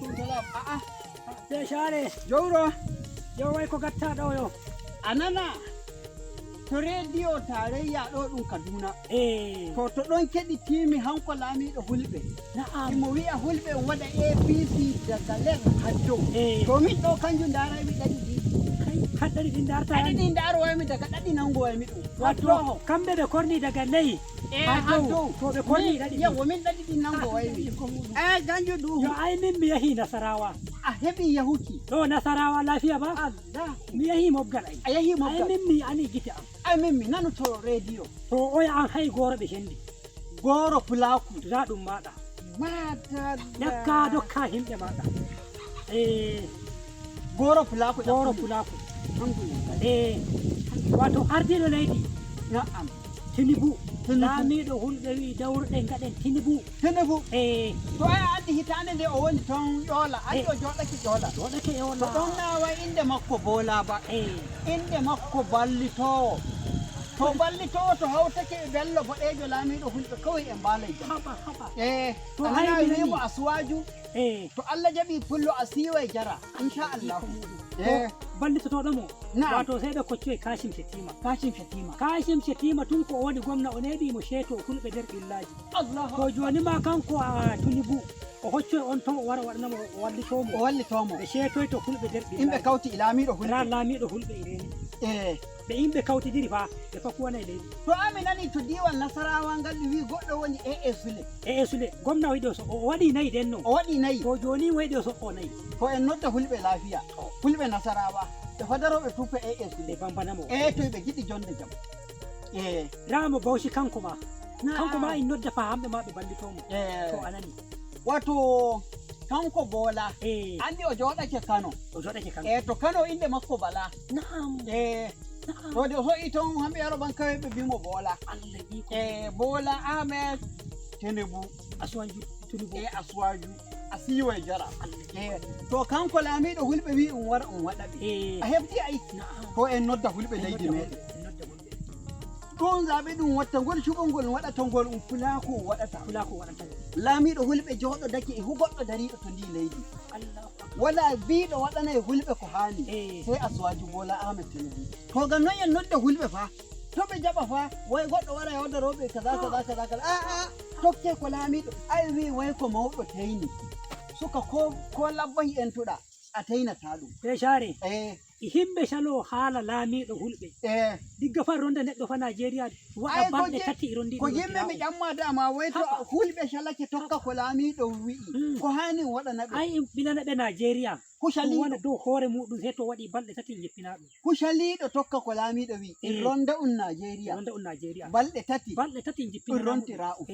Alaikum salam. A'a. Be share. Jowro. Yo, wai ko gatta ɗo yo? A nana to rediyo tarayya ɗo ɗum Kaduna. To ɗon keɗitimi hanko laamiɗo hulɓe. Imo wi'a hulɓe waɗa APC daga ler har dow. To min ɗo kanjum daraymi ɗaɗi ɗi. Kai, haɗɗari ɗin darta. Ɗaɗi ɗi darowaymi daga ɗaɗi nangoymi ɗum. Wato kamɓe ɓe korni daga ley har har dow. Dow to ɓe korni ɗaɗi. Yawa, min ɗaɗi ɗi nangowaymi e kanjum Yo. ɗum. Ai min mi yahi Nasarawa. A heɓi yahuki? Ɗo Nasarawa lafiya ba. Allah. Mi yahi mobgal ay. A yahi Ay. mobgal? Min mi ani gite am. Ay, min mi nanu to rediyo. To oya an hay goro ɓe hendi. Goro pulaku. Ra ɗum maɗa. Madalla. Ƴakka dokka himɓe maɗa e. Goro pulaku. Goro pulaku. Alhamdulillah. E wato ardiɗo leydi. Tinubu. Tinubu. Laamiɗo hulɓe wi dawruɗen gaɗen Tinubu. Tinubu. E. To ai andi hitande nde o woni toon Ƴoola, andi o joɗake Ƴoola. Joɗake e To wona. ɗon nawa inde makko Bola ba. Inde makko ballitowo, to ballitowo to hawtake e Bello Boɗejo laamiɗo hulɓe kawai en mbalay jam. Haɓa haɓa. To To nana hay mi wimo nani. Asuwaju. To Allah jaɓi pullo a siway jara inchallah. Ballitotoɗo mo. Wato sey ɓe koccoye Kashim Shettima. Kashim Shettima. Kashim Shettima tun ko o woni gomna o neeɓi mo seeto fulɓe nder ɓillaji. Allah. To joni ma kanko a Tinubu o hoccoy on ton o wara waɗanamo o wallitomo. O wallitomo. Ɓe seetoy to fulɓe nder yimɓe ɓillaji. Kawti e laamiɗo ra hulɓe. Laamiɗo hulɓe ireni. Ɓe yimɓe kawtidiri fa ɓe fakkuwana e leydi. To ami nani to diwal Nasarawa ngal ɗum wi goɗɗo woni ee Sule. E Sule gomna o yiɗi o so o waɗi nayi den no. O waɗi nayi. To joni o yiɗi o so'o nayi. To en nodda hulɓe laafiya, hulɓe Nasarawa ɓe fadaroɓe tuppa ee Ɓe Sule. bambanamo. To ɓe giɗi jonde jam. Ramo Bawci kanko ma en nodda fa hamɓe ma ɓe ballitomo. To anani. Wato kanko Bola. Andi o joɗake Kano. O joɗake kanko. To Kano inde makko Bala. To de o so'i toon hamɓe yaroban kawe ɓe mbimo Bola. Allah iko. Bola Ahmed Tinubu. Asuwanju Tinubu. Asuwaju a siwai jara. Allah. To kanko laamiɗo hulɓe wi ɗum wara ɗum waɗa ɓe. A hefti ay. To en nodda hulɓe leydi meɗen. En nodda hulɓe. Ɗum zaɓe ɗum watta ngol cuɓol ngol waɗata ngol ɗum fulako waɗata. Fulako waɗanta ngol. Laamiɗo hulɓe joɗo dake e hu goɗɗo dariɗo to ndi leydi. Allah. Wala biɗo waɗana e hulɓe ko hani. Sai Asuwaju Bola Ahmed Tinubu. To gam noon en nodda hulɓe fa to ɓe jaɓa fa way goɗɗo wara yawdaroɓe kaza kaza kaza kaza. A a tokke ko laamiɗo ay wi way ko mawɗo teyni suka ko labbahi entuɗa a teynata ɗum. Be share. Himɓe salo haala laamiɗo hulɓe. Digga fa ronda neɗɗo fa Nigeria waɗa Ay, ko balɗe 3 e rondi. Ko yimɓe mi ƴamma dama way to Haba. hulɓe calake tokka ko laamiɗo wi'i ko hani waɗana ɓe. Ay, en ɓilana ɓe Nigeria. Ku Ɗum wona caliɗo dow hoore muɗum sey to waɗi balɗe 3 jippina ɗum. Ku caliɗo tokka ko laamiɗo wi'i en ronda un Nigeria. Ronda un Nigeria. Balɗe 3. Balɗe 3 jippina. Ɗum rontira um.